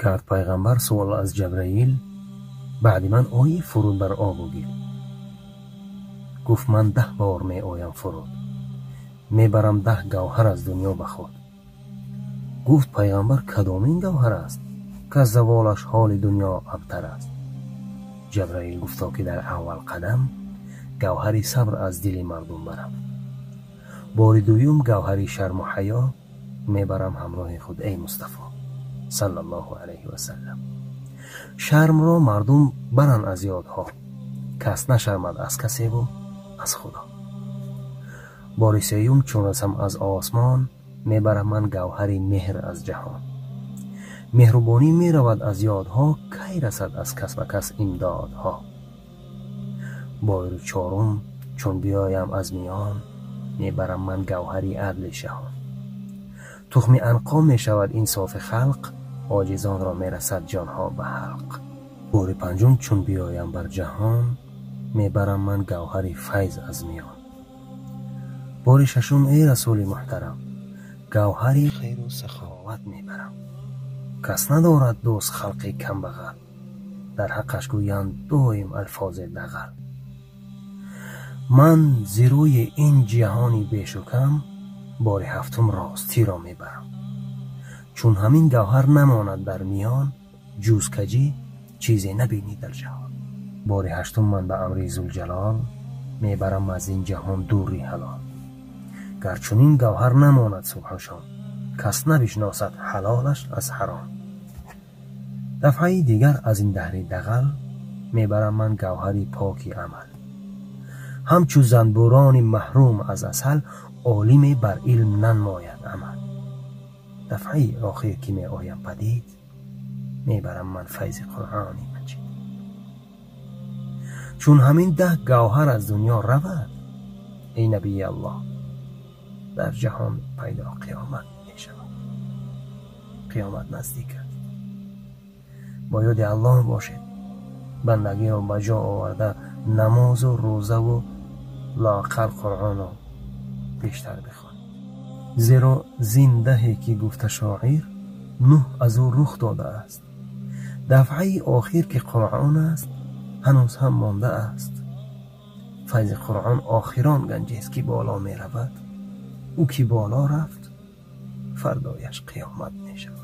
Кард пайғамбар суол аз Ҷабраил: баъди ман оӣ фуруд бар обу гил? Гуфт: ман 10 бор меоям фуруд, мебарам 10 гавҳар аз дунё ба худ. Гуфт пайғамбар: кадомин гавҳар аст, ки аз заволаш ҳоли дунё абтар аст? Ҷабраил гуфто ки дар аввал қадам гавҳари сабр аз дили мардум барам. Бори дуюм гавҳари шарму ҳаё мебарам ҳамроҳи худ, эй Мустафо саллаллоҳу алайҳи васаллам. Шармро мардум баранд аз ёдҳо, кас нашармад аз касеву аз Худо. Бори сеюм чун расам аз осмон, мебарам ман гавҳари меҳр аз ҷаҳон. Меҳрубонӣ меравад аз ёдҳо, кай расад аз кас ба кас имдодҳо. Бори чорум чун биёям аз миён, мебарам ман гавҳари адли шаҳон. Тухми анқо мешавад инсофи халқ, оҷизонро мерасад ҷонҳо ба ҳалқ. Бори панҷум чун биёям бар ҷаҳон, мебарам ман гавҳари файз аз миён. Бори шашум эй расули муҳтарам, гавҳари хайру саховат мебарам. Кас надорад дӯст халқи камбағал, дар ҳаққаш гӯянд доим алфози дағал. Ман зи рӯи ин ҷаҳони бешукам бори ҳафтум ростиро мебарам. Чун ҳамин гавҳар намонад дар миён, ҷуз каҷӣ чизе набинӣ дар ҷаҳон. Бори ҳаштум ман ба амри Зулҷалол мебарам аз ин ҷаҳон дури ҳалол. Гар чунин гавҳар намонад субҳу шом, кас набишносад ҳалолаш аз ҳаром. Дафъаи дигар аз ин даҳри дағал мебарам ман гавҳари поки амал. Ҳамчу занбурони маҳрум аз асал, олиме бар илм нанмояд амал. Дафъаи охир ки меоям падид, мебарам ман файзи Қуръони Маҷид. Чун ҳамин 10 гавҳар аз дунё равад, эй набии Аллоҳ, дар ҷаҳон пайдо қиёмат мешавад. Қиёмат наздик аст. Бо ёди Аллоҳ бошед, бандагиро ба ҷо оварда намозу рӯзаву лоақал Қуръонро бештар бихонед. Зеро зиндаҳе ки гуфта шоир, нӯҳ аз ӯ рух додааст. Дафъаи охир ки Қуръон аст, ҳанӯз ҳам мондааст. Файзи Қуръон охирон ганҷест ки боло меравад. Ӯ ки боло рафт, фардояш қиёмат мешавад.